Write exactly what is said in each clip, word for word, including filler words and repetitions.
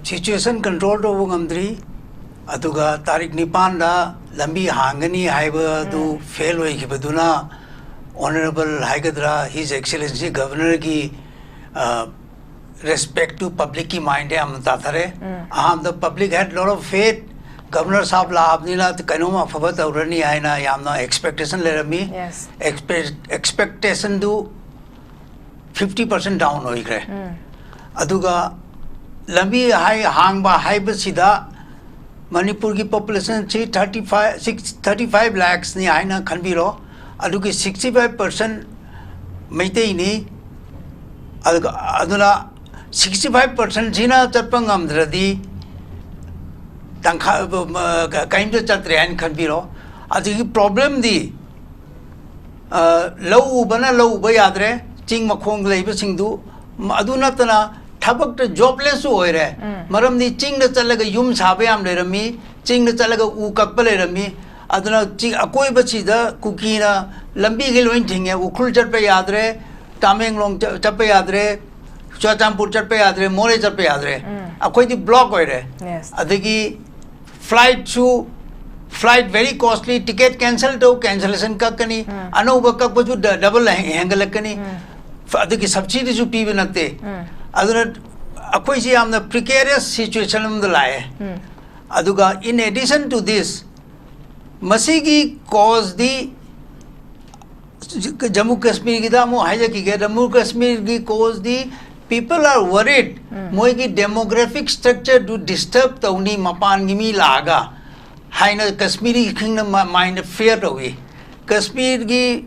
Situation control ꯇꯧꯕ ꯉꯝꯗ꯭ꯔꯤ꯫ ꯑꯗꯨꯒ ꯇꯥꯔꯤꯛ ꯅꯤꯄꯥꯟꯗ ꯂꯝꯕꯤ ꯍꯥꯡꯒꯅꯤ ꯍꯥꯏꯕꯗꯨ fail ꯑꯣꯏꯈꯤꯕꯗꯨꯅ, Honourable ꯍꯥꯏꯒꯗ꯭ꯔꯥ, His Excellency Governorꯒꯤ, ꯑ, respect to publicꯀꯤ mindꯗ ꯌꯥꯝꯅ ꯇꯥꯊꯔꯦ꯫ ꯑꯍꯥꯟꯕꯗ public had lot of faith, Governor ꯁꯥꯍꯕ ꯂꯥꯛꯑꯕꯅꯤꯅ ꯀꯩꯅꯣꯝ ꯑꯐꯕ ꯇꯧꯔꯅꯤ ꯍꯥꯏꯅ ꯌꯥꯝꯅ expectation ꯂꯩꯔꯝꯃꯤ꯫ Yes. Expect expectationꯗꯨ fifty percent down ꯑꯣꯏꯈ꯭ꯔꯦ꯫ ꯑꯗꯨꯒ ꯂꯝꯕꯤ ꯍꯥꯏ ꯍꯥꯡꯕ ꯍꯥꯏꯕꯁꯤꯗ ꯃꯅꯤꯄꯨꯔꯒꯤ populationꯁꯤ thirty five, six, thirty five lakhsꯅꯤ ꯍꯥꯏꯅ ꯈꯟꯕꯤꯔꯣ꯫ ꯑꯗꯨꯒꯤ sixty five percent ꯃꯩꯇꯩꯅꯤ꯫ ꯑꯗꯨꯒ, ꯑꯗꯨꯅ sixty five percentꯁꯤꯅ ꯆꯠꯄ ꯉꯝꯗ꯭ꯔꯗꯤ ꯇꯪꯈꯥꯏ, ꯀꯔꯤꯝꯇ ꯆꯠꯇ꯭ꯔꯦ ꯍꯥꯏꯅ ꯈꯟꯕꯤꯔꯣ꯫ ꯑꯗꯨꯒꯤ problemꯗꯤ, ꯑ, ꯂꯧ ꯎꯕꯅ ꯂꯧ ꯎꯕ ꯌꯥꯗ꯭ꯔꯦ, ꯆꯤꯡ ꯃꯈꯣꯡꯗ ꯂꯩꯕꯁꯤꯡꯗꯨ꯫ ꯃ-, ꯑꯗꯨ ꯅꯠꯇꯅ ꯊꯕꯛꯇ joblessꯁꯨ ꯑꯣꯏꯔꯦ꯫ ꯃꯔꯝꯗꯤ ꯆꯤꯡꯗ ꯆꯠꯂꯒ ꯌꯨꯝ ꯁꯥꯕ ꯌꯥꯝ ꯂꯩꯔꯝꯃꯤ, ꯆꯤꯡꯗ ꯆꯠꯂꯒ ꯎ ꯀꯛꯄ ꯂꯩꯔꯝꯃꯤ꯫ ꯑꯗꯨꯅ ꯆꯤ-, ꯑꯀꯣꯏꯕꯁꯤꯗ ꯀꯨꯀꯤꯅ ꯂꯝꯕꯤꯒꯤ ꯂꯣꯏ ꯊꯤꯡꯉꯦ꯫ ꯎꯈ꯭ꯔꯨꯜ ꯆꯠꯄ ꯌꯥꯗ꯭ꯔꯦ, ꯇꯥꯃꯦꯡꯂꯣꯡ ꯆ-, ꯆꯠꯄ ꯌꯥꯗ꯭ꯔꯦ, ꯆꯨꯔꯆꯥꯟꯄꯨꯔ ꯆꯠꯄ ꯌꯥꯗ꯭ꯔꯦ, ꯃꯣꯔꯦ ꯆꯠꯄ ꯌꯥꯗ꯭ꯔꯦ꯫ ꯑꯩꯈꯣꯏꯗꯤ block ꯑꯣꯏꯔꯦ꯫ Yes. ꯑꯗꯒꯤ flightꯁꯨ, flight very costly, ticket cancel ꯇꯧ, cancellation ꯀꯛꯀꯅꯤ, ꯑꯅꯧꯕ ꯀꯛꯄꯁꯨ ꯗ-, double ꯍꯦꯟ-, ꯍꯦꯟꯒꯠꯂꯛꯀꯅꯤ꯫ ꯐ-, ꯑꯗꯒꯤ subsidyꯁꯨ ꯄꯤꯕ ꯅꯠꯇꯦ꯫ ꯑꯗꯨꯅ ꯑꯩꯈꯣꯏꯁꯤ ꯌꯥꯝꯅ precarious situation ꯑꯃꯗ ꯂꯥꯛꯑꯦ꯫ ꯑꯗꯨꯒ in addition to this, ꯃꯁꯤꯒꯤ causeꯗꯤ ꯖꯃꯨ ꯀꯥꯁꯃꯤꯔꯒꯤꯗ ꯑꯃꯨꯛ ꯍꯥꯏꯖꯈꯤꯒꯦ꯫ ꯖꯃꯨ ꯀꯥꯁꯃꯤꯔꯒꯤ causeꯗꯤ people are worried, ꯃꯣꯏꯒꯤ demographic structureꯗꯨ disturb ꯇꯧꯅꯤ, ꯃꯄꯥꯟꯒꯤ ꯃꯤ ꯂꯥꯛꯑꯒ ꯍꯥꯏꯅ ꯀꯥꯁꯃꯤꯔꯤ ꯈꯪꯅ ꯃ-, mindꯗ fear ꯇꯧꯏ꯫ ꯀꯥꯁꯃꯤꯔꯒꯤ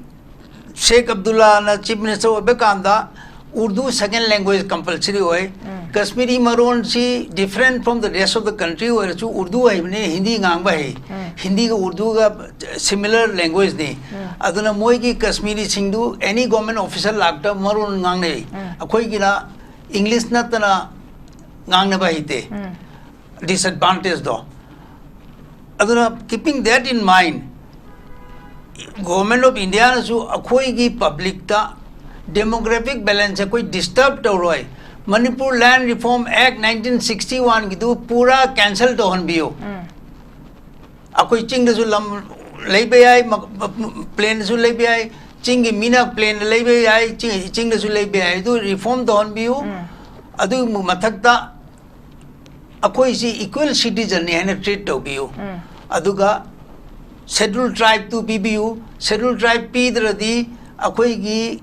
ꯁꯦꯈ ꯑꯕꯗꯨꯜꯂꯥꯅ Chief Minister ꯑꯣꯏꯕ ꯀꯥꯟꯗ ꯎꯔꯗꯨ second language compulsory ꯑꯣꯏ꯫ Kashmiri ꯃꯔꯣꯟꯁꯤ different from the rest of the country ꯑꯣꯏꯔꯁꯨ ꯎꯔꯗꯨ ꯍꯩꯕꯅꯤ, ꯍꯤꯟꯗꯤ ꯉꯥꯡꯕ ꯍꯩ꯫ ꯍꯤꯟꯗꯤꯒ ꯎꯔꯗꯨꯒ similar languageꯅꯤ꯫ ꯑꯗꯨꯅ ꯃꯣꯏꯒꯤ ꯀꯥꯁꯃꯤꯔꯤꯁꯤꯡꯗꯨ any government officer ꯂꯥꯛꯇ ꯃꯔꯣꯟ ꯉꯥꯡꯅꯩ꯫ ꯑꯩꯈꯣꯏꯒꯤꯅ English ꯅꯠꯇꯅ ꯉꯥꯡꯅꯕ ꯍꯩꯇꯦ꯫ Disadvantageꯗꯣ꯫ ꯑꯗꯨꯅ keeping that in mind, Government of Indiaꯅꯁꯨ ꯑꯩꯈꯣꯏꯒꯤ publicꯇ demographic balance ꯑꯩꯈꯣꯏ disturb ꯇꯧꯔꯣꯏ, Manipur Land Reform Act nineteen sixty one ꯒꯤꯗꯨ ꯄꯨꯔꯥ cancel ꯇꯧꯍꯟꯕꯤꯌꯨ꯫ ꯑꯩꯈꯣꯏ ꯆꯤꯡꯗꯁꯨ ꯂꯝ ꯂꯩꯕ ꯌꯥꯏ, ꯄ꯭ꯂꯦꯟꯗꯁꯨ ꯂꯩꯕ ꯌꯥꯏ, ꯆꯤꯡꯒꯤ ꯃꯤꯅ ꯄ꯭ꯂꯦꯟꯗ ꯂꯩꯕ ꯌꯥꯏ, ꯆꯤꯡ ꯆꯤꯡꯗꯁꯨ ꯂꯩꯕ ꯌꯥꯏ꯫ ꯑꯗꯨ reform ꯇꯧꯍꯟꯕꯤꯌꯨ꯫ ꯑꯗꯨꯒꯤ ꯃꯊꯛꯇ ꯑꯩꯈꯣꯏꯁꯤ equal citizenꯅꯤ ꯍꯥꯏꯅ treat ꯇꯧꯕꯤꯌꯨ꯫ ꯑꯗꯨꯒ Scheduled Tribeꯇꯨ ꯄꯤꯕꯤꯌꯨ꯫ Scheduled Tribe ꯄꯤꯗ꯭ꯔꯗꯤ ꯑꯩꯈꯣꯏꯒꯤ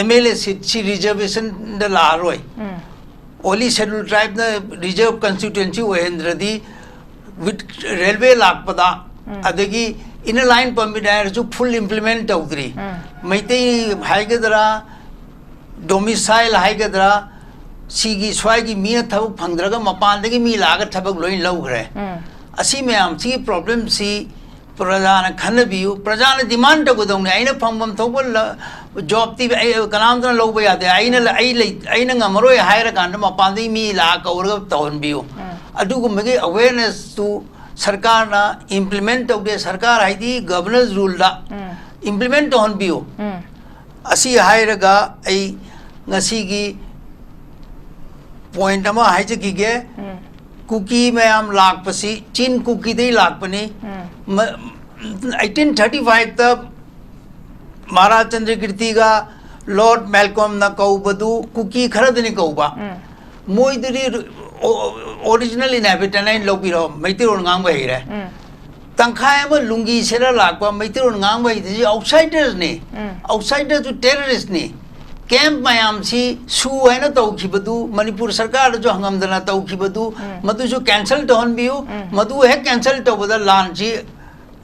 MLA seatꯁꯤ reservationꯗ ꯂꯥꯛꯑꯔꯣꯏ꯫ Only Scheduled Tribeꯅ reserve constituency ꯑꯣꯏꯍꯟꯗ꯭ꯔꯗꯤ, with railway ꯂꯥꯛꯄꯗ, ꯑꯗꯒꯤ Inner Line Permit ꯍꯥꯏꯔꯁꯨ full implement ꯇꯧꯗ꯭ꯔꯤ꯫ ꯃꯩꯇꯩ ꯍꯥꯏꯒꯗ꯭ꯔꯥ, domicile ꯍꯥꯏꯒꯗ꯭ꯔꯥ, ꯁꯤꯒꯤ ꯁ꯭ꯋꯥꯏꯒꯤ ꯃꯤꯅ ꯊꯕꯛ ꯐꯪꯗ꯭ꯔꯒ ꯃꯄꯥꯟꯗꯒꯤ ꯃꯤ ꯂꯥꯛꯑꯒ ꯊꯕꯛ ꯂꯣꯏ ꯂꯧꯈ꯭ꯔꯦ꯫ ꯑꯁꯤ ꯃꯌꯥꯝꯁꯤꯒꯤ problemꯁꯤ ꯄ꯭ꯔꯖꯥꯅ ꯈꯟꯅꯕꯤꯌꯨ꯫ ꯄ꯭ꯔꯖꯥꯅ demand ꯇꯧꯒꯗꯧꯅꯤ꯫ ꯑꯩꯅ ꯐꯪꯐꯝ ꯊꯣꯛꯄ ꯂ-, jobꯇꯤ ꯑꯩ ꯀꯅꯥꯝꯇꯅ ꯂꯧꯕ ꯌꯥꯗꯦ꯫ ꯑꯩꯅ ꯂ-, ꯑꯩ ꯂꯩ-, ꯑꯩꯅ ꯉꯝꯃꯔꯣꯏ ꯍꯥꯏꯔꯀꯥꯟꯗ ꯃꯄꯥꯟꯗꯒꯤ ꯃꯤ ꯂꯥꯛꯑ ꯀꯧꯔꯒ ꯇꯧꯍꯟꯕꯤꯌꯨ꯫ ꯑꯗꯨꯒꯨꯝꯕꯒꯤ awarenessꯇꯨ ꯁꯔꯀꯥꯔꯅ implement ꯇꯧꯗꯦ꯫ ꯁꯔꯀꯥꯔ ꯍꯥꯏꯗꯤ governor's ruleꯗ implement ꯇꯧꯍꯟꯕꯤꯌꯨ꯫ ꯑꯁꯤ ꯍꯥꯏꯔꯒ ꯑꯩ ꯉꯁꯤꯒꯤ point ꯑꯃ ꯍꯥꯏꯖꯈꯤꯒꯦ꯫ ꯀꯨꯀꯤ ꯃꯌꯥꯝ ꯂꯥꯛꯄꯁꯤ ꯆꯤꯟ ꯀꯨꯀꯤꯗꯩ ꯂꯥꯛꯄꯅꯤ꯫ ꯃ-, eighteen thirty fiveꯇ ꯃꯍꯥꯔꯥꯖ ꯆꯟꯗ꯭ꯔꯀꯤꯔꯇꯤꯒ Lord Malcolmꯅ ꯀꯧꯕꯗꯨ ꯀꯨꯀꯤ ꯈꯔꯗꯅꯤ ꯀꯧꯕ꯫ ꯃꯣꯏꯗꯨꯗꯤ ꯑꯣ-, original inhabitant ꯍꯥꯏꯅ ꯂꯧꯕꯤꯔꯣ, ꯃꯩꯇꯩꯂꯣꯟ ꯉꯥꯡꯕ ꯍꯩꯔꯦ꯫ ꯇꯪꯈꯥꯏ ꯑꯃ ꯂꯨꯡꯒꯤ ꯁꯦꯠꯂ ꯂꯥꯛꯄ, ꯃꯩꯇꯩꯂꯣꯟ ꯉꯥꯡꯕ ꯍꯩꯇ꯭ꯔꯤꯁꯤ outsidersꯅꯤ꯫ Outsidersꯁꯨ terroristꯅꯤ꯫ Camp ꯃꯌꯥꯝꯁꯤ ꯁꯨ ꯍꯥꯏꯅ ꯇꯧꯈꯤꯕꯗꯨ, ꯃꯅꯤꯄꯨꯔ ꯁꯔꯀꯥꯔꯗꯁꯨ ꯍꯪꯉꯝꯗꯅ ꯇꯧꯈꯤꯕꯗꯨ, ꯃꯗꯨꯁꯨ cancel ꯇꯧꯍꯟꯕꯤꯌꯨ꯫ ꯃꯗꯨ ꯍꯦꯛ cancel ꯇꯧꯕꯗ ꯂꯥꯟꯁꯤ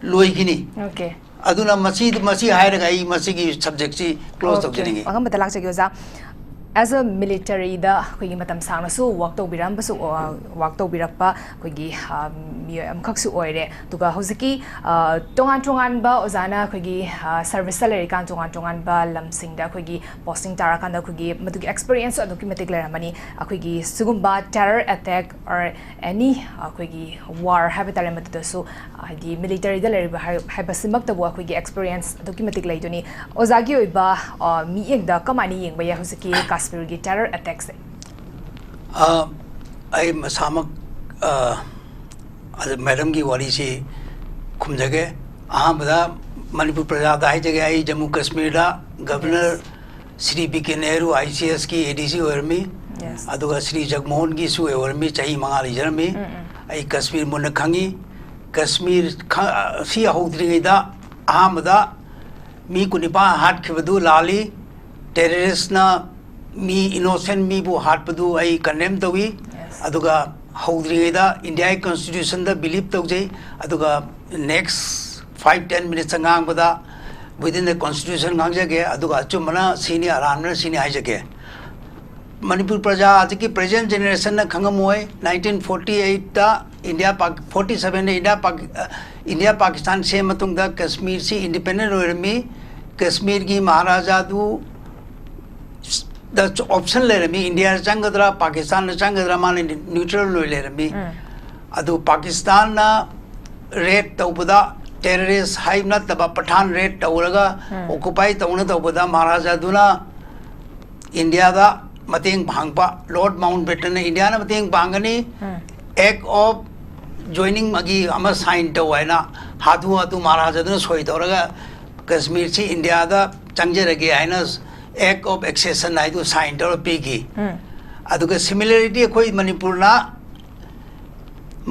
ꯂꯣꯏꯈꯤꯅꯤ꯫ Okay꯫ ꯑꯗꯨꯅ ꯃꯁꯤ, ꯃꯁꯤ ꯍꯥꯏꯔꯒ ꯑꯩ ꯃꯁꯤꯒꯤ subjectꯁꯤ close Okay꯫ ꯇꯧꯖꯅꯤꯡꯉꯤ꯫ ꯑꯉꯝꯕꯗ ꯂꯥꯛꯆꯒꯦ ꯑꯣꯖꯥ꯫ As a militaryꯗ ꯑꯩꯈꯣꯏꯒꯤ ꯃꯇꯝ ꯁꯥꯡꯅꯁꯨ work ꯇꯧꯕꯤꯔꯝꯕꯁꯨ, ꯑ, work ꯇꯧꯕꯤꯔꯛꯄ ꯑꯩꯈꯣꯏꯒꯤ, ꯑ, ꯃꯤꯑꯣꯏ ꯑꯃꯈꯛꯁꯨ ꯑꯣꯏꯔꯦ꯫ ꯑꯗꯨꯒ ꯍꯧꯖꯤꯛꯀꯤ, ꯑ, ꯇꯣꯉꯥꯟ ꯇꯣꯉꯥꯟꯕ ꯑꯣꯖꯥꯅ ꯑꯩꯈꯣꯏꯒꯤ, ꯑ, serviceꯇ ꯂꯩꯔꯤꯀꯥꯟ ꯇꯣꯉꯥꯟ ꯇꯣꯉꯥꯟꯕ ꯂꯝꯁꯤꯡꯗ ꯑꯩꯈꯣꯏꯒꯤ posting ꯇꯥꯔꯀꯥꯟꯗ ꯑꯩꯈꯣꯏꯒꯤ ꯃꯗꯨꯒꯤ experience ꯑꯗꯨꯛꯀꯤ ꯃꯇꯤꯛ ꯂꯩꯔꯝꯃꯅꯤ꯫ ꯑꯩꯈꯣꯏꯒꯤ ꯁꯤꯒꯨꯝꯕ terror attack or any ꯑꯩꯈꯣꯏꯒꯤ war ꯍꯥꯏꯕ ꯇꯥꯔꯦ, ꯃꯗꯨꯗꯁꯨ ꯍꯥꯏꯗꯤ militaryꯗ ꯂꯩꯔꯤꯕ ꯍꯥꯏ-, ꯍꯥꯏꯕꯁꯤꯃꯛꯇꯕꯨ ꯑꯩꯈꯣꯏꯒꯤ experience ꯑꯗꯨꯛꯀꯤ ꯃꯇꯤꯛ ꯂꯩꯗꯨꯅꯤ꯫ ꯑꯣꯖꯥꯒꯤ ꯑꯣꯏꯕ, ꯑ, ꯃꯤꯠꯌꯦꯡꯗ ꯀꯃꯥꯏꯅ ꯌꯦꯡꯕ ꯌꯥꯏ ꯍꯧꯖꯤꯛꯀꯤ ꯀꯥꯁꯃꯤꯔ ꯃꯅꯤꯄꯨꯔꯒꯤ ꯇꯦꯔꯔ ꯑꯦꯇꯦꯛꯁꯦ? ꯑ, ꯑꯩ ꯃꯁꯥꯃꯛ, ꯑ, ꯑꯗ ꯃꯦꯗꯝꯒꯤ ꯋꯥꯔꯤꯁꯤ ꯈꯨꯝꯖꯒꯦ꯫ ꯑꯍꯥꯟꯕꯗ ꯃꯅꯤꯄꯨꯔ ꯄ꯭ꯔꯖꯥꯗ ꯍꯥꯏꯖꯒꯦ, ꯑꯩ ꯖꯝꯃꯨ ꯀꯥꯁꯃꯤꯔꯗ governor Shri B K Nehru I C ꯑꯦꯁꯀꯤ ꯑꯦ ꯗꯤ ꯁꯤ ꯑꯣꯏꯔꯝꯃꯤ, Yes. ꯑꯗꯨꯒ ꯁ꯭ꯔꯤ ꯖꯒꯃꯣꯍꯟꯒꯤꯁꯨ ꯑꯣꯏꯔꯝꯃꯤ, ꯆꯍꯤ ꯃꯉꯥ ꯂꯩꯖꯔꯝꯃꯤ꯫ ꯎꯝ, ꯎꯝ. ꯑꯩ ꯀꯥꯁꯃꯤꯔ ꯃꯨꯟꯅ ꯈꯪꯉꯤ꯫ ꯀꯥꯁꯃꯤꯔ ꯈ-, ꯁꯤ ꯍꯧꯗ꯭ꯔꯤꯉꯩꯗ ꯑꯍꯥꯟꯕꯗ ꯃꯤ ꯀꯨꯟꯅꯤꯄꯥꯟ ꯍꯥꯠꯈꯤꯕꯗꯨ ꯂꯥꯜꯂꯤ, ꯇꯦꯔꯔꯤꯁꯅ ꯃꯤ ꯏꯅꯣꯁꯦꯟ ꯃꯤꯕꯨ ꯍꯥꯠꯄꯗꯨ ꯑꯩ ꯀꯟꯗꯦꯝ ꯇꯧꯏ꯫ Yes. ꯑꯗꯨꯒ ꯍꯧꯗ꯭ꯔꯤꯉꯩꯗ ꯏꯟꯗꯤꯌꯥꯒꯤ ꯀꯣꯟꯁꯇꯤꯇ꯭ꯌꯨꯁꯟꯗ ꯕꯤꯂꯤꯞ ꯇꯧꯖꯩ꯫ ꯑꯗꯨꯒ ꯅꯦꯛꯁ ꯐꯥꯏꯚ ꯇꯦꯟ ꯃꯤꯅꯤꯠꯁꯇ ꯉꯥꯡꯕꯗ within the constitution ꯉꯥꯡꯖꯒꯦ꯫ ꯑꯗꯨꯒ ꯑꯆꯨꯝꯕꯅ ꯁꯤꯅꯤ, ꯑꯔꯥꯟꯕꯅ ꯁꯤꯅꯤ ꯍꯥꯏꯖꯒꯦ꯫ ꯃꯅꯤꯄꯨꯔ ꯄ꯭ꯔꯖꯥ ꯍꯧꯖꯤꯛꯀꯤ ꯄ꯭ꯔꯖꯦꯟ ꯖꯦꯅꯦꯔꯦꯁꯟꯅ ꯈꯪꯉꯝꯃꯣꯏ, ꯅꯥꯏꯟꯇꯤꯟ ꯐꯣꯔꯇꯤ ꯑꯩꯠꯇ ꯏꯟꯗꯤꯌꯥ ꯄꯥꯛ-, ꯐꯣꯔꯇꯤ ꯁꯚꯦꯟꯗ ꯏꯟꯗꯤꯌꯥ ꯄꯥꯛ-, ꯑ, ꯏꯟꯗꯤꯌꯥ ꯄꯥꯀꯤꯁꯇꯥꯟ ꯁꯦꯝ ꯃꯇꯨꯡꯗ ꯀꯥꯁꯃꯤꯔꯁꯤ ꯏꯟꯗꯤꯄꯦꯟꯗꯦꯟ ꯑꯣꯏꯔꯝꯃꯤ꯫ ꯀꯥꯁꯃꯤꯔꯒꯤ ꯃꯍꯥꯔꯥꯖꯥꯗꯨ ꯗ ꯑꯣꯞꯁꯟ ꯂꯩꯔꯝꯃꯤ, ꯏꯟꯗꯤꯌꯥꯗ ꯆꯪꯒꯗ꯭ꯔꯥ ꯄꯥꯀꯤꯁꯇꯥꯟꯗ ꯆꯪꯒꯗ꯭ꯔꯥ, ꯃꯥꯅ ꯅ꯭ꯌꯨꯇ꯭ꯔꯦꯜ ꯑꯣꯏ ꯂꯩꯔꯝꯃꯤ꯫ ꯎꯝ. ꯑꯗꯨ ꯄꯥꯀꯤꯁꯇꯥꯟꯅ ꯔꯦꯠ ꯇꯧꯕꯗ, ꯇꯦꯔꯔꯤꯁ ꯍꯥꯏꯕ ꯅꯠꯇꯕ, ꯄꯊꯥꯟ ꯔꯦꯠ ꯇꯧꯔꯒ ꯎꯝ. ꯑꯣꯀꯨꯄꯥꯏ ꯇꯧꯅ ꯇꯧꯕꯗ ꯃꯍꯥꯔꯥꯖꯥꯗꯨꯅ ꯏꯟꯗꯤꯌꯥꯗ ꯃꯇꯦꯡ ꯄꯥꯡꯕ, ꯂꯣꯔꯗ ꯃꯥꯎꯟꯠ ꯕꯦꯇꯟꯅ ꯏꯟꯗꯤꯌꯥꯅ ꯃꯇꯦꯡ ꯄꯥꯡꯒꯅꯤ, ꯎꯝ. ꯑꯦꯛ ꯑꯣꯐ ꯖꯣꯏꯅꯤꯡ ꯑꯒꯤ ꯑꯃ ꯁꯥꯏꯟ ꯇꯧ ꯍꯥꯏꯅ ꯍꯥꯊꯨ ꯍꯥꯊꯨ ꯃꯍꯥꯔꯥꯖꯥꯗꯨꯅ ꯁꯣꯏ ꯇꯧꯔꯒ ꯀꯥꯁꯃꯤꯔꯁꯤ ꯏꯟꯗꯤꯌꯥꯗ ꯆꯪꯖꯔꯒꯦ ꯍꯥꯏꯅ ꯑꯦꯛ ꯑꯣꯐ ꯑꯦꯛꯁꯦꯁꯟ ꯍꯥꯏꯗꯨ ꯁꯥꯏꯟ ꯇꯧꯔ ꯄꯤꯈꯤ꯫ ꯎꯝ. ꯑꯗꯨꯒ ꯁꯤꯃꯤꯂꯔꯤꯇꯤ ꯑꯩꯈꯣꯏ ꯃꯅꯤꯄꯨꯔꯅ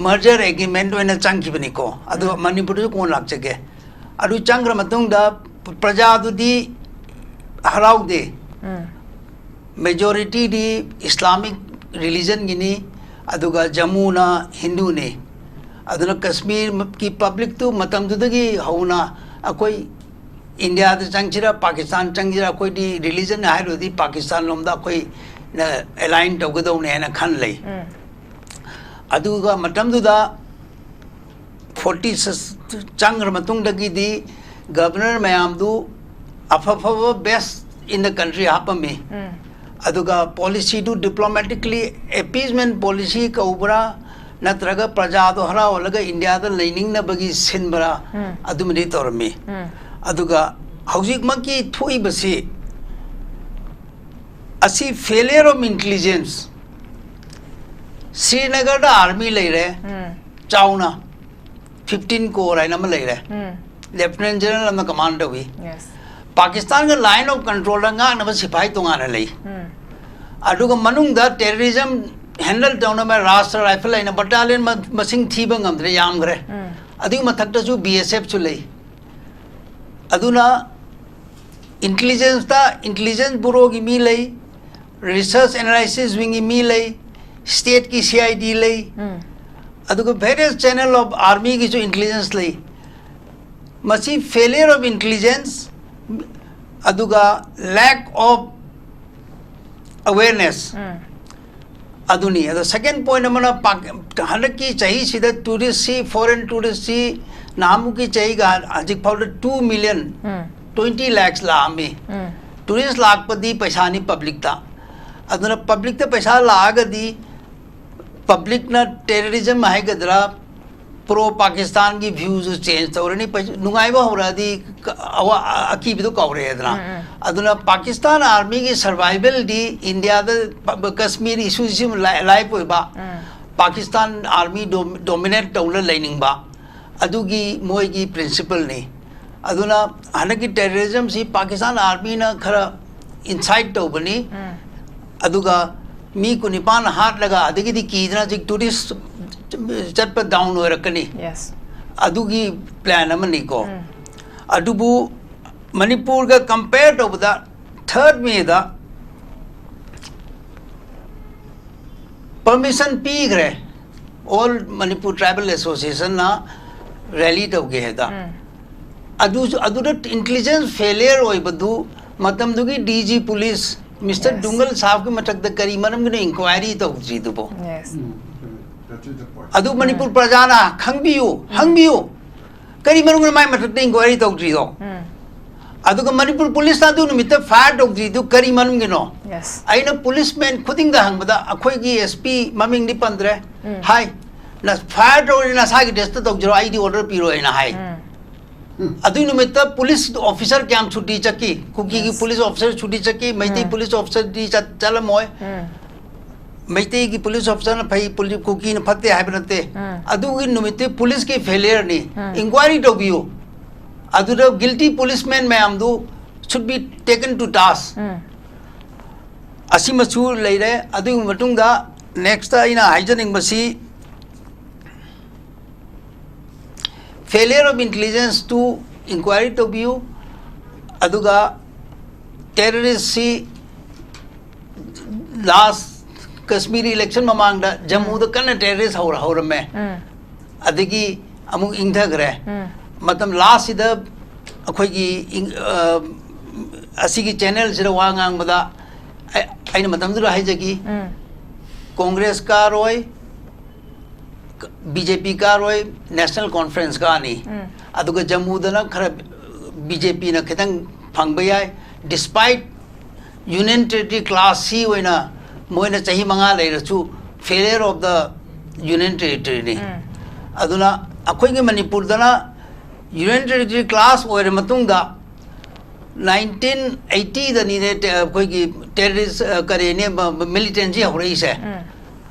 ꯃꯔꯖꯔ ꯑꯦꯒ꯭ꯔꯤꯃꯦꯟꯠ ꯑꯣꯏꯅ ꯆꯪꯈꯤꯕꯅꯤꯀꯣ꯫ ꯑꯗꯨꯒ ꯃꯅꯤꯄꯨꯔꯗꯁꯨ ꯀꯣꯟꯅ ꯂꯥꯛꯆꯒꯦ꯫ ꯑꯗꯨ ꯆꯪꯈ꯭ꯔ ꯃꯇꯨꯡꯗ ꯄ꯭ꯔꯖꯥꯗꯨꯗꯤ ꯍꯔꯥꯎꯗꯦ꯫ ꯎꯝ. ꯃꯦꯖꯣꯔꯤꯇꯤꯗꯤ ꯏꯁꯂꯥꯃꯤꯛ ꯔꯤꯂꯤꯖꯟꯒꯤꯅꯤ, ꯑꯗꯨꯒ ꯖꯃꯨꯅ ꯍꯤꯟꯗꯨꯅꯤ꯫ ꯑꯗꯨꯅ ꯀꯥꯁꯃꯤꯔꯒꯤ ꯄꯕ꯭ꯂꯤꯛꯇꯨ ꯃꯇꯝꯗꯨꯗꯒꯤ ꯍꯧꯅ ꯑꯩꯈꯣꯏ ꯏꯟꯗꯤꯌꯥꯗ ꯆꯪꯁꯤꯔꯥ ꯄꯥꯀꯤꯁꯇꯥꯟ ꯆꯪꯁꯤꯔꯥ, ꯑꯩꯈꯣꯏꯗꯤ ꯔꯤꯂꯤꯖꯟ ꯍꯥꯏꯔꯨꯔꯗꯤ ꯄꯥꯀꯤꯁꯇꯥꯟ ꯂꯣꯝꯗ ꯑꯩꯈꯣꯏꯅ ꯑꯦꯂꯥꯏꯟ ꯇꯧꯒꯗꯧꯅꯦ ꯍꯥꯏꯅ ꯈꯟ ꯂꯩ꯫ ꯎꯝ. ꯑꯗꯨꯒ ꯃꯇꯝꯗꯨꯗ ꯐꯣꯔꯇꯤ ꯆꯪꯈ꯭ꯔ ꯃꯇꯨꯡꯗꯒꯤꯗꯤ ꯒꯕꯔꯅꯔ ꯃꯌꯥꯝꯗꯨ ꯑꯐ ꯑꯐꯕ best in the country ꯍꯥꯞꯄꯝꯃꯤ꯫ ꯎꯝ. ꯑꯗꯨꯒ ꯄꯣꯂꯤꯁꯤꯗꯨ ꯗꯤꯄ꯭ꯂꯣꯃꯦꯇꯤꯛꯂꯤ ꯑꯦꯄꯤꯁꯃꯦꯟ ꯄꯣꯂꯤꯁꯤ ꯀꯧꯕ꯭ꯔꯥ, ꯅꯠꯇ꯭ꯔꯒ ꯄ꯭ꯔꯖꯥꯗꯣ ꯍꯔꯥꯎꯍꯜꯂꯒ ꯏꯟꯗꯤꯌꯥꯗ ꯂꯩꯅꯤꯡꯅꯕꯒꯤ ꯁꯤꯟꯕ꯭ꯔꯥ, ꯎꯝ. ꯑꯗꯨꯃꯗꯤ ꯇꯧꯔꯝꯃꯤ꯫ ꯎꯝ. ꯑꯗꯨꯒ ꯍꯧꯖꯤꯛꯃꯛꯀꯤ ꯊꯣꯛꯏꯕꯁꯤ ꯑꯁꯤ failure of intelligence. ꯁ꯭ꯔꯤꯅꯒꯔꯗ ꯑꯥꯔꯃꯤ ꯂꯩꯔꯦ, ꯎꯝ꯫ ꯆꯥꯎꯅ, ꯐꯤꯐꯇꯤꯟ ꯀꯣꯔ ꯍꯥꯏꯅ ꯑꯃ ꯂꯩꯔꯦ, ꯎꯝ꯫ ꯂꯦꯐꯇꯤꯅꯦꯟ ꯖꯦꯅꯔꯦꯜ ꯑꯃꯅ ꯀꯃꯥꯟ ꯇꯧꯏ꯫ Yes. ꯄꯥꯀꯤꯁꯇꯥꯟꯒ line of controlꯗ ꯉꯥꯛꯅꯕ ꯁꯤꯐꯥꯏ ꯇꯣꯉꯥꯟꯅ ꯂꯩ꯫ ꯎꯝ꯫ ꯑꯗꯨꯒ ꯃꯅꯨꯡꯗ terrorism handle ꯇꯧꯅꯕ ꯔꯥꯁꯇ꯭ꯔ ꯔꯥꯏꯐꯜ ꯍꯥꯏꯅ battalion ꯃ-, ꯃꯁꯤꯡ ꯊꯤꯕ ꯉꯝꯗ꯭ꯔꯦ, ꯌꯥꯝꯈ꯭ꯔꯦ꯫ ꯎꯝ꯫ ꯑꯗꯨꯒꯤ ꯃꯊꯛꯇꯁꯨ B S Fꯁꯨ ꯂꯩ꯫ ꯑꯗꯨꯅ intelligenceꯇ intelligence bureauꯒꯤ ꯃꯤ ꯂꯩ, research analysis wingꯒꯤ ꯃꯤ ꯂꯩ, stateꯀꯤ C I D ꯂꯩ, ꯎꯝ꯫ ꯑꯗꯨꯒ various channel of armyꯒꯤꯁꯨ intelligence ꯂꯩ꯫ ꯃꯁꯤ failure of intelligence, ꯑꯗꯨꯒ lack of awareness꯫ ꯎꯝ꯫ ꯑꯗꯨꯅꯤ꯫ ꯑꯗꯣ second point ꯑꯃꯅ ꯄꯥꯛ-, ꯍꯟꯗꯛꯀꯤ ꯆꯍꯤꯁꯤꯗ touristꯁꯤ, foreign touristꯁꯤ ꯅꯍꯥꯟꯃꯨꯛꯀꯤ ꯆꯍꯤꯒ ꯍꯧꯖꯤꯛ ꯐꯥꯎꯗ two million, ꯎꯝ꯫ twenty lakhs ꯂꯥꯛꯑꯝꯃꯤ꯫ ꯎꯝ꯫ Tourist ꯂꯥꯛꯄꯗꯤ ꯄꯩꯁꯥꯅꯤ publicꯇ꯫ ꯑꯗꯨꯅ publicꯇ ꯄꯩꯁꯥ ꯂꯥꯛꯑꯒꯗꯤ publicꯅ terrorism ꯍꯥꯏꯒꯗ꯭ꯔꯥ, pro Pakistanꯒꯤ viewꯁꯨ change ꯇꯧꯔꯅꯤ꯫ ꯄꯩ-, ꯅꯨꯡꯉꯥꯏꯕ ꯍꯧꯔꯛꯑꯗꯤ ꯀ-, ꯑꯋꯥ-, ꯑꯀꯤꯕꯗꯣ ꯀꯥꯎꯔꯛꯑꯦꯗꯅ꯫ ꯎꯝ, ꯎꯝ꯫ ꯑꯗꯨꯅ Pakistan armyꯒꯤ survivalꯗꯤ Indiaꯗ ꯄ-, ꯀꯁꯃꯤꯔ issueꯁꯤꯃ ꯂꯥꯏ-, live ꯑꯣꯏꯕ, ꯎꯝ꯫ Pakistan army dom-, dominate ꯇꯧꯅ ꯂꯩꯅꯤꯡꯕ, ꯑꯗꯨꯒꯤ ꯃꯣꯏꯒꯤ principleꯅꯤ꯫ ꯑꯗꯨꯅ ꯍꯟꯗꯛꯀꯤ terrorismꯁꯤ Pakistan armyꯅ ꯈꯔ incite ꯇꯧꯕꯅꯤ꯫ ꯎꯝ꯫ ꯑꯗꯨꯒ ꯃꯤ ꯀꯨꯟꯅꯤꯄꯥꯟ ꯍꯥꯠꯂꯒ ꯑꯗꯒꯤꯗꯤ ꯀꯤꯗꯅ ꯍꯧꯖꯤꯛ tourist ꯆꯠꯄ down ꯑꯣꯏꯔꯛꯀꯅꯤ꯫ Yes. ꯑꯗꯨꯒꯤ plan ꯑꯃꯅꯤꯀꯣ꯫ ꯎꯝ꯫ ꯑꯗꯨꯕꯨ ꯃꯅꯤꯄꯨꯔꯒ compare ꯇꯧꯕꯗ third Mayꯗ permission ꯄꯤꯈ꯭ꯔꯦ All Manipur Tribal Associationꯅ rally ꯇꯧꯒꯦ ꯍꯥꯏꯗ꯫ ꯎꯝ꯫ ꯑꯗꯨꯁꯨ, ꯑꯗꯨꯗ intelligence failure ꯑꯣꯏꯕꯗꯨ ꯃꯇꯝꯗꯨꯒꯤ D G police Mister Yes. ꯗꯨꯡꯒꯜ ꯁꯥꯍꯕꯀꯤ ꯃꯊꯛꯇ ꯀꯔꯤ ꯃꯔꯝꯒꯤꯅꯣ inquiry ꯇꯧꯗ꯭ꯔꯤꯗꯨꯕꯣ? Yes. Mm, that is the point. ꯑꯗꯨ ꯃꯅꯤꯄꯨꯔ ꯎꯝ꯫ ꯄ꯭ꯔꯖꯥꯅ ꯈꯪꯕꯤꯌꯨ, ꯎꯝ꯫ ꯍꯪꯕꯤꯌꯨ꯫ ꯀꯔꯤ ꯃꯔꯝꯒꯤꯅꯣ ꯃꯥꯏ ꯃꯊꯛꯇ inquiry ꯇꯧꯗ꯭ꯔꯤꯗꯣ? ꯎꯝ꯫ ꯑꯗꯨꯒ ꯃꯅꯤꯄꯨꯔ policeꯅ ꯑꯗꯨ ꯅꯨꯃꯤꯠꯇ fire ꯇꯧꯗ꯭ꯔꯤꯗꯨ ꯀꯔꯤ ꯃꯔꯝꯒꯤꯅꯣ? Yes. ꯑꯩꯅ policeman ꯈꯨꯗꯤꯡꯗ ꯍꯪꯕꯗ ꯑꯩꯈꯣꯏꯒꯤ S P ꯃꯃꯤꯡꯗꯤ ꯄꯟꯗ꯭ꯔꯦ, ꯎꯝ꯫ ꯍꯥꯏ, "ꯅ-, fire ꯇꯧꯔꯗꯤ ꯅꯁꯥꯒꯤ dressꯇ ꯇꯧꯖꯔꯣ, ꯑꯩꯗꯤ order ꯄꯤꯔꯣꯏꯅ" ꯍꯥꯏ꯫ ꯎꯝ꯫ ꯑꯗꯨꯒꯤ ꯅꯨꯃꯤꯠꯇ ꯄꯨꯂꯤꯁ ꯑꯣꯐꯤꯁꯥꯔ ꯀꯌꯥꯝ ꯁꯨꯇꯤ ꯆꯠꯈꯤ? ꯀꯨꯀꯤꯒꯤ ꯄꯨꯂꯤꯁ ꯑꯣꯐꯤꯁꯥꯔ ꯁꯨꯇꯤ ꯆꯠꯈꯤ, ꯃꯩꯇꯩ ꯄꯨꯂꯤꯁ ꯑꯣꯐꯤꯁꯥꯔꯗꯤ ꯆꯠ- ꯆꯠꯂꯝꯃꯣꯏ꯫ ꯃꯩꯇꯩꯒꯤ ꯄꯨꯂꯤꯁ ꯑꯣꯐꯤꯁꯥꯔꯅ ꯐꯩ, ꯄꯨꯂꯤ- ꯀꯨꯀꯤꯅ ꯐꯠꯇꯦ ꯍꯥꯏꯕ ꯅꯠꯇꯦ꯫ ꯑꯗꯨꯒꯤ ꯅꯨꯃꯤꯠꯇꯤ ꯄꯨꯂꯤꯁꯀꯤ ꯐꯦꯂꯤꯌꯔꯅꯤ꯫ ꯏꯟꯀ꯭ꯋꯥꯏꯔꯤ ꯇꯧꯕꯤꯌꯨ꯫ ꯑꯗꯨꯗ ꯒꯤꯜꯇꯤ ꯄꯨꯂꯤꯁꯃꯦꯟ ꯃꯌꯥꯝꯗꯨ should be taken to task꯫ ꯑꯁꯤꯃꯁꯨ ꯂꯩꯔꯦ꯫ ꯑꯗꯨꯒꯤ ꯃꯇꯨꯡꯗ ꯅꯦꯛꯁꯇ ꯑꯩꯅ ꯍꯥꯏꯖꯅꯤꯡꯕꯁꯤ, failure of intelligence to inquiry ꯇꯧꯕꯤꯌꯨ꯫ ꯑꯗꯨꯒ ꯇꯦꯔꯣꯔꯤꯁꯁꯤ ꯂꯥꯁ ꯀꯁꯃꯤꯔ ꯏꯂꯦꯛꯁꯟ ꯃꯃꯥꯡꯗ ꯖꯝꯃꯨꯗ ꯀꯟꯅ ꯇꯦꯔꯣꯔꯤꯁ ꯍꯧꯔ ꯍꯧꯔꯝꯃꯦ꯫ ꯑꯗꯒꯤ ꯑꯃꯨꯛ ꯏꯪꯊꯈ꯭ꯔꯦ꯫ ꯃꯇꯝ ꯂꯥꯁꯁꯤꯗ ꯑꯩꯈꯣꯏꯒꯤ ꯏꯪ- ꯑ, ꯑꯁꯤꯒꯤ ꯆꯦꯅꯦꯜꯁꯤꯗ ꯋꯥ ꯉꯥꯡꯕꯗ ꯑꯩ- ꯑꯩꯅ ꯃꯇꯝꯗꯨꯗ ꯍꯥꯏꯖꯈꯤ, ꯀꯣꯡꯒ꯭ꯔꯦꯁ ꯀꯥꯔꯣꯏ, ꯕꯤ ꯖꯦ ꯄꯤ ꯀꯥꯔꯣꯏ, ꯅꯦꯁꯅꯦꯜ ꯀꯣꯟꯐ꯭ꯔꯦꯟꯁ ꯀꯥꯅꯤ꯫ ꯑꯗꯨꯒ ꯖꯝꯃꯨꯗꯅ ꯈꯔ ꯕꯤ ꯖꯦ ꯄꯤꯅ ꯈꯤꯇꯪ ꯐꯪꯕ ꯌꯥꯏ꯫ Despite Union Territory Class C ꯑꯣꯏꯅ ꯃꯣꯏꯅ ꯆꯍꯤ ꯃꯉꯥ ꯂꯩꯔꯁꯨ, failure of the Union Territoryꯅꯤ꯫ ꯑꯗꯨꯅ ꯑꯩꯈꯣꯏꯒꯤ ꯃꯅꯤꯄꯨꯔꯗꯅ Union Territory Class ꯑꯣꯏꯔ ꯃꯇꯨꯡꯗ, ꯅꯥꯏꯟꯇꯤꯟ ꯑꯩꯠꯇꯤꯗꯅꯤꯅꯦ, ꯇꯦ- ꯑꯩꯈꯣꯏꯒꯤ ꯇꯦꯔꯣꯔꯤꯁ, ꯑ, ꯀꯔꯤꯅꯦ, ꯃ- ꯃ- ꯃꯤꯂꯤꯇꯦꯟꯁꯤ ꯍꯧꯔꯛꯏꯁꯦ꯫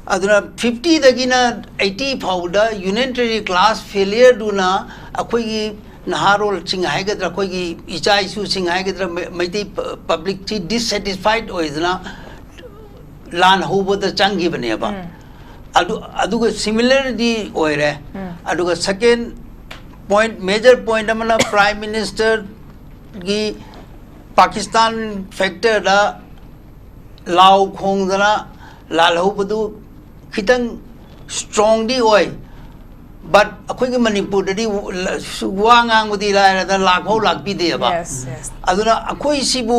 ꯑꯗꯨꯅ ꯐꯤꯐꯇꯤꯗꯒꯤꯅ ꯑꯩꯠꯇꯤ ꯐꯥꯎꯕꯗ Union Territory Class failureꯗꯨꯅ ꯑꯩꯈꯣꯏꯒꯤ ꯅꯍꯥꯔꯣꯜꯁꯤꯡ ꯍꯥꯏꯒꯗ꯭ꯔꯥ, ꯑꯩꯈꯣꯏꯒꯤ ꯏꯆꯥ ꯏꯁꯨꯁꯤꯡ ꯍꯥꯏꯒꯗ꯭ꯔꯥ, ꯃ- ꯃꯩꯇꯩ ꯄ- ꯄꯕ꯭ꯂꯤꯛꯁꯤ ꯗꯤꯁꯁꯦꯇꯤꯁꯐꯥꯏꯠ ꯑꯣꯏꯗꯅ ꯂꯥꯟ ꯍꯧꯕꯗ ꯆꯪꯈꯤꯕꯅꯦꯕ꯫ ꯑꯗꯨ ꯑꯗꯨꯒ ꯁꯤꯃꯤꯂꯔꯗꯤ ꯑꯣꯏꯔꯦ꯫ ꯑꯗꯨꯒ ꯁꯦꯀꯦꯟ ꯄꯣꯏꯟꯠ, ꯃꯦꯖꯔ ꯄꯣꯏꯟꯠ ꯑꯃꯅ ꯄ꯭ꯔꯥꯏꯝ ꯃꯤꯅꯤꯁꯇꯔꯒꯤ ꯄꯥꯀꯤꯁꯇꯥꯟ ꯐꯦꯛꯇꯔꯗ ꯂꯥꯎ ꯈꯣꯡꯗꯅ ꯂꯥꯜꯍꯧꯕꯗꯨ ꯈꯤꯇꯪ ꯁ꯭ꯇꯔꯣꯡꯗꯤ ꯑꯣꯏ꯫ ꯕꯠ ꯑꯩꯈꯣꯏꯒꯤ ꯃꯅꯤꯄꯨꯔꯗꯗꯤ ꯋꯥ ꯉꯥꯡꯕꯗꯤ ꯂꯥꯏꯔꯗꯅ ꯂꯥꯛ ꯐꯥꯎ ꯂꯥꯛꯄꯤꯗꯦꯕ꯫ Yes, yes. ꯑꯗꯨꯅ ꯑꯩꯈꯣꯏꯁꯤꯕꯨ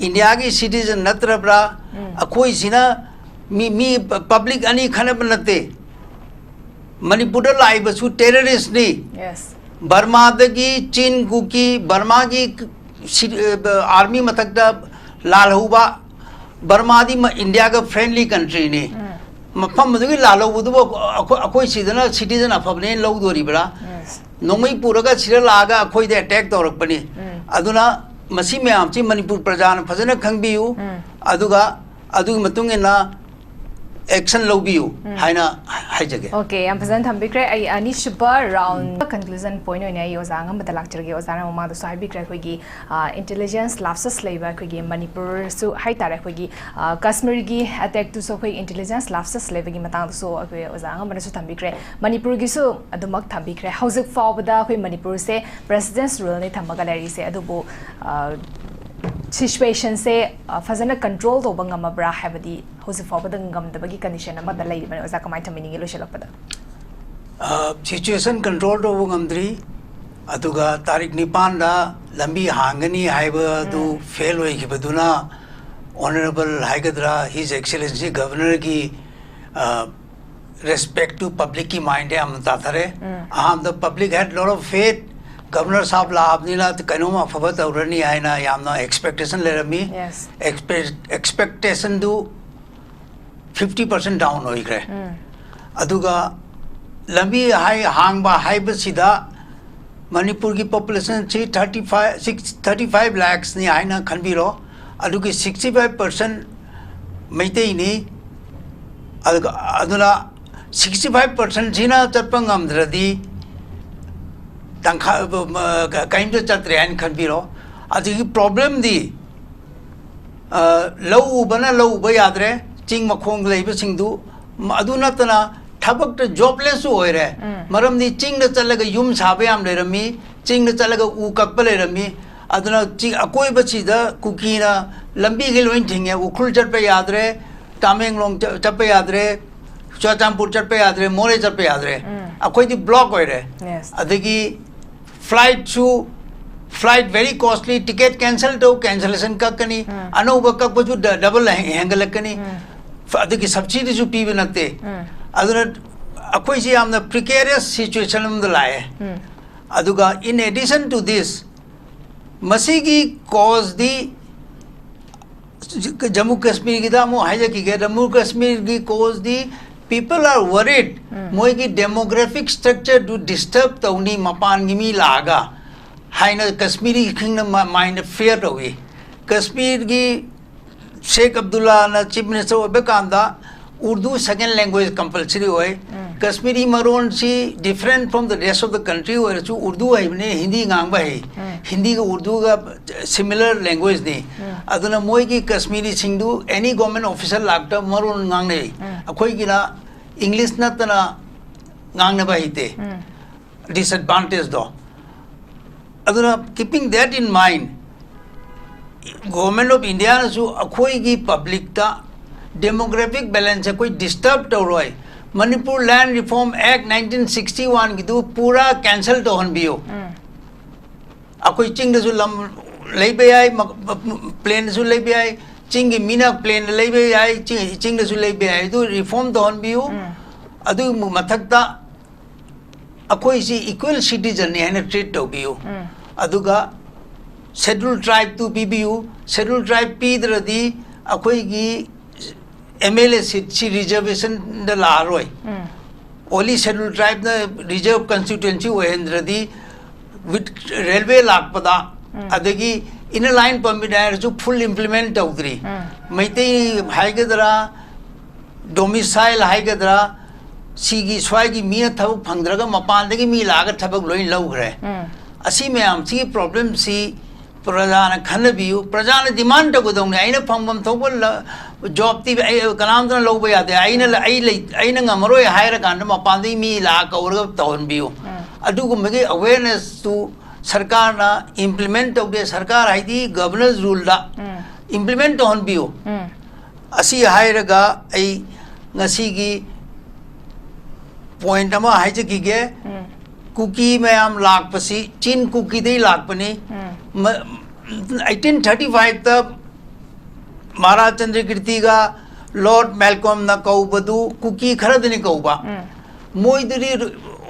ꯏꯟꯗꯤꯌꯥꯒꯤ ꯁꯤꯇꯤꯖꯟ ꯅꯠꯇ꯭ꯔꯕ꯭ꯔꯥ? ꯑꯩꯈꯣꯏꯁꯤꯅ ꯃꯤ ꯃꯤ ꯄꯕ꯭ꯂꯤꯛ ꯑꯅꯤ ꯈꯟꯅꯕ ꯅꯠꯇꯦ꯫ ꯃꯅꯤꯄꯨꯔꯗ ꯂꯥꯛꯏꯕꯁꯨ ꯇꯦꯔꯣꯔꯤꯁꯅꯤ꯫ Yes. ꯕꯔꯃꯥꯗꯒꯤ ꯆꯤꯟ ꯀꯨꯀꯤ, ꯕꯔꯃꯥꯒꯤ ꯁꯤ- ꯑꯥꯔꯃꯤ ꯃꯊꯛꯇ ꯂꯥꯜꯍꯧꯕ꯫ ꯕꯔꯃꯥꯗꯤ ꯃ- ꯏꯟꯗꯤꯌꯥꯒ ꯐ꯭ꯔꯦꯟꯂꯤ ꯀꯟꯇ꯭ꯔꯤꯅꯤ꯫ ꯃꯐꯝ ꯑꯗꯨꯒꯤ ꯂꯥꯜꯍꯧꯕꯗꯨꯕꯨ ꯑꯩꯈꯣꯏ ꯑꯩꯈꯣꯏ ꯁꯤꯗꯅ ꯁꯤꯇꯤꯖꯟ ꯑꯐꯕꯅꯦꯅ ꯂꯧꯗꯣꯔꯤꯕ꯭ꯔꯥ? Yes. ꯅꯣꯡꯃꯩ ꯄꯨꯔꯒ ꯁꯤꯗ ꯂꯥꯛꯑꯒ ꯑꯩꯈꯣꯏꯗ ꯑꯦꯇꯦꯛ ꯇꯧꯔꯛꯄꯅꯤ꯫ ꯑꯗꯨꯅ ꯃꯁꯤ ꯃꯌꯥꯝꯁꯤ ꯃꯅꯤꯄꯨꯔ ꯄ꯭ꯔꯖꯥꯅ ꯐꯖꯅ ꯈꯪꯕꯤꯌꯨ꯫ ꯑꯗꯨꯒ ꯑꯗꯨꯒꯤ ꯃꯇꯨꯡ ꯏꯟꯅ ꯑꯦꯛꯁꯟ ꯂꯧꯕꯤꯌꯨ ꯍꯥꯏꯅ ꯍꯥꯏꯖꯒꯦ꯫ ꯑꯣꯀꯦ, ꯌꯥꯝ ꯐꯖꯅ ꯊꯝꯕꯤꯈ꯭ꯔꯦ꯫ ꯑꯩ ꯑꯅꯤꯁꯨꯕ ꯔꯥꯎꯟ ꯀꯟꯀ꯭ꯂꯨꯖꯟ ꯄꯣꯏꯟꯠ ꯑꯣꯏꯅ ꯑꯩ ꯑꯣꯖꯥ ꯑꯉꯝꯕꯗ ꯂꯥꯛꯆꯔꯒꯦ꯫ ꯑꯣꯖꯥꯅ ꯃꯃꯥꯡꯗꯁꯨ ꯍꯥꯏꯕꯤꯈ꯭ꯔꯦ, ꯑꯩꯈꯣꯏꯒꯤ ꯏꯟꯇꯦꯂꯤꯖꯦꯟꯁ ꯂꯥꯞꯁꯁ ꯂꯩꯕ ꯑꯩꯈꯣꯏꯒꯤ ꯃꯅꯤꯄꯨꯔꯁꯨ ꯍꯥꯏꯇꯥꯔꯦ, ꯑꯩꯈꯣꯏꯒꯤ ꯀꯥꯁꯃꯤꯔꯒꯤ ꯑꯦꯇꯦꯛꯇꯨꯁꯨ ꯑꯩꯈꯣꯏ ꯏꯟꯇꯦꯂꯤꯖꯦꯟꯁ ꯂꯥꯞꯁꯁ ꯂꯩꯕꯒꯤ ꯃꯇꯥꯡꯗꯁꯨ ꯑꯩꯈꯣꯏ ꯑꯣꯖꯥ ꯑꯉꯝꯕꯅꯁꯨ ꯊꯝꯕꯤꯈ꯭ꯔꯦ꯫ ꯃꯅꯤꯄꯨꯔꯒꯤꯁꯨ ꯑꯗꯨꯃꯛ ꯊꯝꯕꯤꯈ꯭ꯔꯦ꯫ ꯍꯧꯖꯤꯛ ꯐꯥꯎꯕꯗ ꯑꯩꯈꯣꯏ ꯃꯅꯤꯄꯨꯔꯁꯦ ꯄ꯭ꯔꯦꯁꯤꯗꯦꯟꯁ ꯔꯨꯜꯅꯤ ꯊꯝꯃꯒ ꯂꯩꯔꯤꯁꯦ, ꯑꯗꯨꯕꯨ ꯁꯤꯆꯨꯋꯦꯁꯟꯁꯦ ꯐꯖꯅ ꯀꯟꯇ꯭ꯔꯣꯜ ꯇꯧꯕ ꯉꯝꯃꯕ꯭ꯔꯥ ꯍꯥꯏꯕꯗꯤ ꯍꯧꯖꯤꯛ ꯐꯥꯎꯕꯗ ꯉꯝꯗꯕꯒꯤ ꯀꯟꯗꯤꯁꯟ ꯑꯃꯗ ꯂꯩꯔꯤꯕꯅꯤ꯫ ꯑꯣꯖꯥ, ꯀꯃꯥꯏꯅ ꯊꯝꯕꯤꯅꯤꯡꯉꯤ ꯂꯣꯏꯁꯤꯜꯂꯛꯄꯗ? ꯁꯤꯆꯨꯋꯦꯁꯟ ꯀꯟꯇ꯭ꯔꯣꯜ ꯇꯧꯕ ꯉꯝꯗ꯭ꯔꯤ꯫ ꯑꯗꯨꯒ ꯇꯥꯔꯤꯛ ꯅꯤꯄꯥꯟꯗ ꯂꯝꯕꯤ ꯍꯥꯡꯒꯅꯤ ꯍꯥꯏꯕꯗꯨ ꯐꯦꯜ ꯑꯣꯏꯈꯤꯕꯗꯨꯅ ꯑꯣꯅꯔꯦꯕꯜ ꯍꯥꯏꯒꯗ꯭ꯔꯥ, ꯍꯤꯖ ꯑꯦꯛꯁꯦꯂꯦꯟꯁꯤ ꯒꯕꯔꯅꯔꯒꯤ ꯔꯦꯁꯄꯦꯛ ꯇꯨ ꯄꯕ꯭ꯂꯤꯛꯀꯤ ꯃꯥꯏꯟꯗ ꯌꯥꯝꯅ ꯇꯥꯊꯔꯦ꯫ ꯑꯍꯥꯟꯕꯗ public had lot of faith, governor ꯁꯥꯍꯕ ꯂꯥꯛꯑꯕꯅꯤꯅ ꯀꯩꯅꯣꯝ ꯑꯐꯕ ꯇꯧꯔꯅꯤ ꯍꯥꯏꯅ ꯌꯥꯝꯅ ꯑꯦꯛꯁꯄꯦꯛꯇꯦꯁꯟ ꯂꯩꯔꯝꯃꯤ꯫ ꯌꯦꯁ꯫ ꯑꯦꯛꯁꯄꯦꯛꯇꯦꯁꯟꯗꯨ ꯐꯤꯐꯇꯤ ꯄꯥꯔꯁꯦꯟ ꯗꯥꯎꯟ ꯑꯣꯏꯈ꯭ꯔꯦ꯫ ꯑꯗꯨꯒ ꯂꯝꯕꯤ ꯍꯥꯏ ꯍꯥꯡꯕ ꯍꯥꯏꯕꯁꯤꯗ ꯃꯅꯤꯄꯨꯔꯒꯤ ꯄꯣꯄꯨꯂꯦꯁꯟꯁꯤ thirty five six thirty five ꯂꯥꯛꯁꯅꯤ ꯍꯥꯏꯅ ꯈꯟꯕꯤꯔꯣ꯫ ꯑꯗꯨꯒꯤ ꯁꯤꯛꯁꯇꯤ ꯐꯥꯏꯚ ꯄꯥꯔꯁꯦꯟ ꯃꯩꯇꯩꯅꯤ꯫ ꯑꯗꯨꯒ ꯑꯗꯨꯅ ꯁꯤꯛꯁꯇꯤ ꯐꯥꯏꯚ ꯄꯥꯔꯁꯦꯟꯁꯤꯅ ꯆꯠꯄ ꯉꯝꯗ꯭ꯔꯗꯤ ꯇꯪꯈꯥꯏ ꯀꯔꯤꯝꯇ ꯆꯠꯇ꯭ꯔꯦ ꯍꯥꯏꯅ ꯈꯟꯕꯤꯔꯣ꯫ ꯑꯗꯨꯒꯤ ꯄ꯭ꯔꯣꯕ꯭ꯂꯦꯝꯗꯤ ꯂꯧ ꯎꯕꯅ ꯂꯧ ꯎꯕ ꯌꯥꯗ꯭ꯔꯦ꯫ ꯆꯤꯡ ꯃꯈꯣꯡꯗ ꯂꯩꯕꯁꯤꯡꯗꯨ, ꯑꯗꯨ ꯅꯠꯇꯅ ꯊꯕꯛꯇ ꯖꯣꯕꯂꯦꯁꯁꯨ ꯑꯣꯏꯔꯦ꯫ ꯃꯔꯝꯗꯤ ꯆꯤꯡꯗ ꯆꯠꯂꯒ ꯌꯨꯝ ꯁꯥꯕ ꯌꯥꯝ ꯂꯩꯔꯝꯃꯤ, ꯆꯤꯡꯗ ꯆꯠꯂꯒ ꯎ ꯀꯛꯄ ꯂꯩꯔꯝꯃꯤ꯫ ꯑꯗꯨꯅ ꯆꯤꯡ ꯑꯀꯣꯏꯕꯁꯤꯗ ꯀꯨꯀꯤꯅ ꯂꯝꯕꯤꯒꯤ ꯂꯣꯏ ꯊꯤꯡꯉꯦ꯫ ꯎꯈ꯭ꯔꯨꯜ ꯆꯠꯄ ꯌꯥꯗ꯭ꯔꯦ, ꯇꯥꯃꯦꯡꯂꯣꯡ ꯆꯠꯄ ꯌꯥꯗ꯭ꯔꯦ, ꯆꯨꯔꯆꯥꯟꯄꯨꯔ ꯆꯠꯄ ꯌꯥꯗ꯭ꯔꯦ, ꯃꯣꯔꯦ ꯆꯠꯄ ꯌꯥꯗ꯭ꯔꯦ꯫ ꯑꯩꯈꯣꯏꯗꯤ ꯕ꯭ꯂꯣꯛ ꯑꯣꯏꯔꯦ꯫ ꯌꯦꯁ꯫ ꯑꯗꯒꯤ ꯐ꯭ꯂꯥꯏꯠꯁꯨ, ꯐ꯭ꯂꯥꯏꯠ ꯚꯦꯔꯤ ꯀꯣꯁꯂꯤ, ꯇꯤꯀꯦꯠ ꯀꯦꯟꯁꯦꯜ ꯇꯧ, ꯀꯦꯟꯁꯦꯂꯦꯁꯟ ꯀꯛꯀꯅꯤ, ꯑꯅꯧꯕ ꯀꯛꯄꯁꯨ ꯗꯕꯜ ꯍꯦꯟꯒꯠꯂꯛꯀꯅꯤ꯫ ꯑꯗꯒꯤ ꯁꯕꯁꯤꯗꯤꯁꯨ ꯄꯤꯕ ꯅꯠꯇꯦ꯫ ꯑꯗꯨꯅ ꯑꯩꯈꯣꯏꯁꯤ ꯌꯥꯝꯅ ꯄ꯭ꯔꯤꯀꯦꯔꯤꯌꯁ ꯁꯤꯆꯨꯋꯦꯁꯟ ꯑꯃꯗ ꯂꯥꯛꯑꯦ꯫ ꯑꯗꯨꯒ in addition to this, ꯃꯁꯤꯒꯤ ꯀꯣꯖꯗꯤ ꯖꯝꯃꯨ ꯀꯥꯁꯃꯤꯔꯒꯤꯗ ꯑꯃꯨꯛ ꯍꯥꯏꯖꯈꯤꯒꯦ꯫ Jammu ꯀꯥꯁꯃꯤꯔꯒꯤ ꯀꯣꯖꯗꯤ People are worried. ꯎꯝ꯫ ꯃꯣꯏꯒꯤ demographic structure ꯗꯨ disturb ꯇꯧꯅꯤ, ꯃꯄꯥꯟꯒꯤ ꯃꯤ ꯂꯥꯛꯑꯒ ꯍꯥꯏꯅ ꯀꯁꯃꯤꯔꯤ ꯈꯤꯡꯅ ꯃ-, mind fear ꯇꯧꯏ꯫ ꯀꯁꯃꯤꯔꯒꯤ ꯁꯦꯈ ꯑꯕꯗꯨꯜꯂꯥꯅ chief minister ꯑꯣꯏꯕ ꯀꯥꯟꯗ ꯎꯔꯗꯨ second language compulsory ꯑꯣꯏ꯫ ꯎꯝ꯫ Kashmiri ꯃꯔꯣꯟꯁꯤ different from the rest of the country ꯑꯣꯏꯔꯁꯨ ꯎꯔꯗꯨ ꯍꯩꯕꯅꯤ, ꯍꯤꯟꯗꯤ ꯉꯥꯡꯕ ꯍꯩ꯫ ꯎꯝ꯫ ꯍꯤꯟꯗꯤꯒ ꯎꯔꯗꯨꯒ similar language ꯅꯤ꯫ ꯎꯝ꯫ ꯑꯗꯨꯅ ꯃꯣꯏꯒꯤ ꯀꯁꯃꯤꯔꯤꯁꯤꯡꯗꯨ any government officer ꯂꯥꯛꯇ ꯃꯔꯣꯟ ꯉꯥꯡꯅꯩ꯫ ꯎꯝ꯫ ꯑꯩꯈꯣꯏꯒꯤꯅ English ꯅꯠꯇꯅ ꯉꯥꯡꯅꯕ ꯍꯩꯇꯦ꯫ ꯎꯝ꯫ Disadvantage ꯗꯣ꯫ ꯑꯗꯨꯅ keeping that in mind, Government of India ꯅꯁꯨ ꯑꯩꯈꯣꯏꯒꯤ public ꯇ demographic balance ꯑꯩꯈꯣꯏ disturb ꯇꯧꯔꯣꯏ꯫ Manipur Land Reform Act nineteen sixty one ꯒꯤꯗꯨ ꯄꯨꯔꯥ cancel ꯇꯧꯍꯟꯕꯤꯌꯨ꯫ ꯎꯝ꯫ ꯑꯩꯈꯣꯏ ꯆꯤꯡꯗꯁꯨ ꯂꯝ ꯂꯩꯕ ꯌꯥꯏ, ꯃ-, ꯃ-, plain ꯗꯁꯨ ꯂꯩꯕ ꯌꯥꯏ, ꯆꯤꯡꯒꯤ ꯃꯤꯅ plain ꯗ ꯂꯩꯕ ꯌꯥꯏ, ꯆꯤꯡ-, ꯆꯤꯡꯗꯁꯨ ꯂꯩꯕ ꯌꯥꯏ꯫ ꯑꯗꯨ reform ꯇꯧꯍꯟꯕꯤꯌꯨ꯫ ꯎꯝ꯫ ꯑꯗꯨꯒꯤ ꯃꯊꯛꯇ ꯑꯩꯈꯣꯏꯁꯤ equal citizen ꯅꯤ ꯍꯥꯏꯅ treat ꯇꯧꯕꯤꯌꯨ꯫ ꯎꯝ꯫ ꯑꯗꯨꯒ Scheduled Tribe ꯇꯨ ꯄꯤꯕꯤꯌꯨ꯫ Scheduled Tribe ꯄꯤꯗ꯭ꯔꯗꯤ ꯑꯩꯈꯣꯏꯒꯤ M L A seat ꯁꯤ reservation ꯗ ꯂꯥꯛꯑꯔꯣꯏ꯫ ꯎꯝ꯫ Only Scheduled Tribe ꯅ reserve constituency ꯑꯣꯏꯍꯟꯗ꯭ꯔꯗꯤ with railway ꯂꯥꯛꯄꯗ, ꯎꯝ꯫ ꯑꯗꯒꯤ Inner Line Permit ꯍꯥꯏꯔꯁꯨ full implement ꯇꯧꯗ꯭ꯔꯤ꯫ ꯎꯝ꯫ ꯃꯩꯇꯩ ꯍꯥꯏꯒꯗ꯭ꯔꯥ, domicile ꯍꯥꯏꯒꯗ꯭ꯔꯥ, ꯁꯤꯒꯤ ꯁ꯭ꯋꯥꯏꯒꯤ ꯃꯤꯅ ꯊꯕꯛ ꯐꯪꯗ꯭ꯔꯒ ꯃꯄꯥꯟꯗꯒꯤ ꯃꯤ ꯂꯥꯛꯑꯒ ꯊꯕꯛ ꯂꯣꯏ ꯂꯧꯈ꯭ꯔꯦ꯫ ꯎꯝ꯫ ꯑꯁꯤ ꯃꯌꯥꯝꯁꯤꯒꯤ problem ꯁꯤ ꯄ꯭ꯔꯖꯥꯅ ꯈꯟꯅꯕꯤꯌꯨ꯫ ꯄ꯭ꯔꯖꯥꯅ demand ꯇꯧꯒꯗꯧꯅꯤ꯫ ꯑꯩꯅ ꯐꯪꯐꯝ ꯊꯣꯛꯄ ꯂ-, job ꯇꯤ ꯑꯩ ꯀꯅꯥꯝꯇꯅ ꯂꯧꯕ ꯌꯥꯗꯦ꯫ ꯑꯩꯅ ꯂ-, ꯑꯩ ꯂꯩ-, ꯑꯩꯅ ꯉꯝꯃꯔꯣꯏ ꯍꯥꯏꯔꯀꯥꯟꯗ ꯃꯄꯥꯟꯗꯒꯤ ꯃꯤ ꯂꯥꯛꯑ ꯀꯧꯔꯒ ꯇꯧꯍꯟꯕꯤꯌꯨ꯫ ꯎꯝ꯫ ꯑꯗꯨꯒꯨꯝꯕꯒꯤ awareness ꯇꯨ ꯁꯔꯀꯥꯔꯅ implement ꯇꯧꯗꯦ꯫ ꯁꯔꯀꯥꯔ ꯍꯥꯏꯗꯤ governor's rule ꯗ ꯎꯝ꯫ Implement ꯇꯧꯍꯟꯕꯤꯌꯨ꯫ ꯎꯝ꯫ ꯑꯁꯤ ꯍꯥꯏꯔꯒ ꯑꯩ ꯉꯁꯤꯒꯤ point ꯑꯃ ꯍꯥꯏꯖꯈꯤꯒꯦ꯫ ꯎꯝ꯫ ꯀꯨꯀꯤ ꯃꯌꯥꯝ ꯂꯥꯛꯄꯁꯤ ꯆꯤꯟ ꯀꯨꯀꯤꯗꯩ ꯂꯥꯛꯄꯅꯤ꯫ ꯎꯝ꯫ ꯃ-, eighteen thirty five ꯇ ꯃꯍꯥꯔꯥꯖ ꯆꯟꯗ꯭ꯔꯀꯤꯔꯇꯤꯒ Lord Malcolm ꯅ ꯀꯧꯕꯗꯨ ꯀꯨꯀꯤ ꯈꯔꯗꯅꯤ ꯀꯧꯕ꯫ ꯎꯝ꯫ ꯃꯣꯏꯗꯨꯗꯤ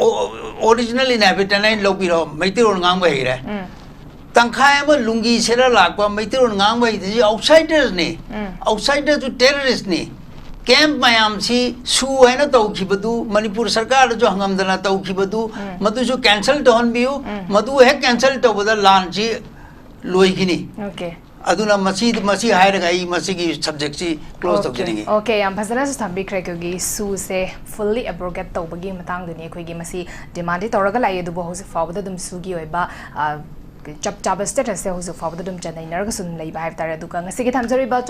ꯑꯣ-, original inhabitant ꯍꯥꯏꯅ ꯂꯧꯕꯤꯔꯣ, ꯃꯩꯇꯩꯂꯣꯟ ꯉꯥꯡꯕ ꯍꯩꯔꯦ꯫ ꯎꯝ꯫ ꯇꯪꯈꯥꯏ ꯑꯃ ꯂꯨꯡꯒꯤ ꯁꯦꯠꯂ ꯂꯥꯛꯄ, ꯃꯩꯇꯩꯂꯣꯟ ꯉꯥꯡꯕ ꯍꯩꯇ꯭ꯔꯤꯁꯤ outsiders ꯅꯤ꯫ ꯎꯝ꯫ Outsiders ꯇꯨ terrorist ꯅꯤ꯫ ꯀꯦꯝꯞ ꯃꯌꯥꯝꯁꯤ ꯁꯨ ꯍꯥꯏꯅ ꯇꯧꯈꯤꯕꯗꯨ, ꯃꯅꯤꯄꯨꯔ ꯁꯔꯀꯥꯔꯗꯁꯨ ꯍꯪꯉꯝꯗꯅ ꯇꯧꯈꯤꯕꯗꯨ, ꯎꯝ꯫ ꯃꯗꯨꯁꯨ ꯀꯦꯟꯁꯦꯜ ꯇꯧꯍꯟꯕꯤꯌꯨ꯫ ꯎꯝ꯫ ꯃꯗꯨ ꯍꯦꯛ ꯀꯦꯟꯁꯦꯜ ꯇꯧꯕꯗ ꯂꯥꯟꯁꯤ ꯂꯣꯏꯈꯤꯅꯤ꯫ ꯑꯣꯀꯦ꯫ ꯑꯗꯨꯅ ꯃꯁꯤ, ꯃꯁꯤ ꯍꯥꯏꯔꯒ ꯑꯩ ꯃꯁꯤꯒꯤ ꯁꯕꯖꯦꯛꯁꯤ ꯀ꯭ꯂꯣꯖ ꯑꯣꯀꯦ꯫ ꯇꯧꯖꯅꯤꯡꯉꯤ꯫ ꯑꯣꯀꯦ, ꯌꯥꯝ ꯐꯖꯅꯁꯨ ꯊꯝꯕꯤꯈ꯭ꯔꯦ꯫ ꯑꯩꯈꯣꯏꯒꯤ ꯁꯨꯁꯦ ꯐꯨꯜꯂꯤ ꯑꯦꯕ꯭ꯔꯣꯒꯦꯠ ꯇꯧꯕꯒꯤ ꯃꯇꯥꯡꯗꯨꯅꯤ ꯑꯩꯈꯣꯏꯒꯤ ꯃꯁꯤ ꯗꯤꯃꯥꯟꯗꯤ ꯇꯧꯔꯒ ꯂꯥꯛꯏ, ꯑꯗꯨꯕꯨ ꯍꯧꯖꯤꯛ ꯐꯥꯎꯕꯗ ꯑꯗꯨꯝ ꯁꯨꯒꯤ ꯑꯣꯏꯕ, ꯑ, ꯆꯞ ꯆꯥꯕ ꯁ꯭ꯇꯦꯇꯁꯁꯦ ꯍꯧꯖꯤꯛ ꯐꯥꯎꯕꯗ ꯑꯗꯨꯝ ꯆꯅꯩꯅꯔꯒ ꯁꯨꯝ ꯂꯩꯕ ꯍꯥꯏꯕ ꯇꯥꯔꯦ꯫ ꯑꯗꯨꯒ ꯉꯁꯤꯒꯤ ꯊꯝꯖꯔꯤꯕ ꯇꯣꯄꯤꯛ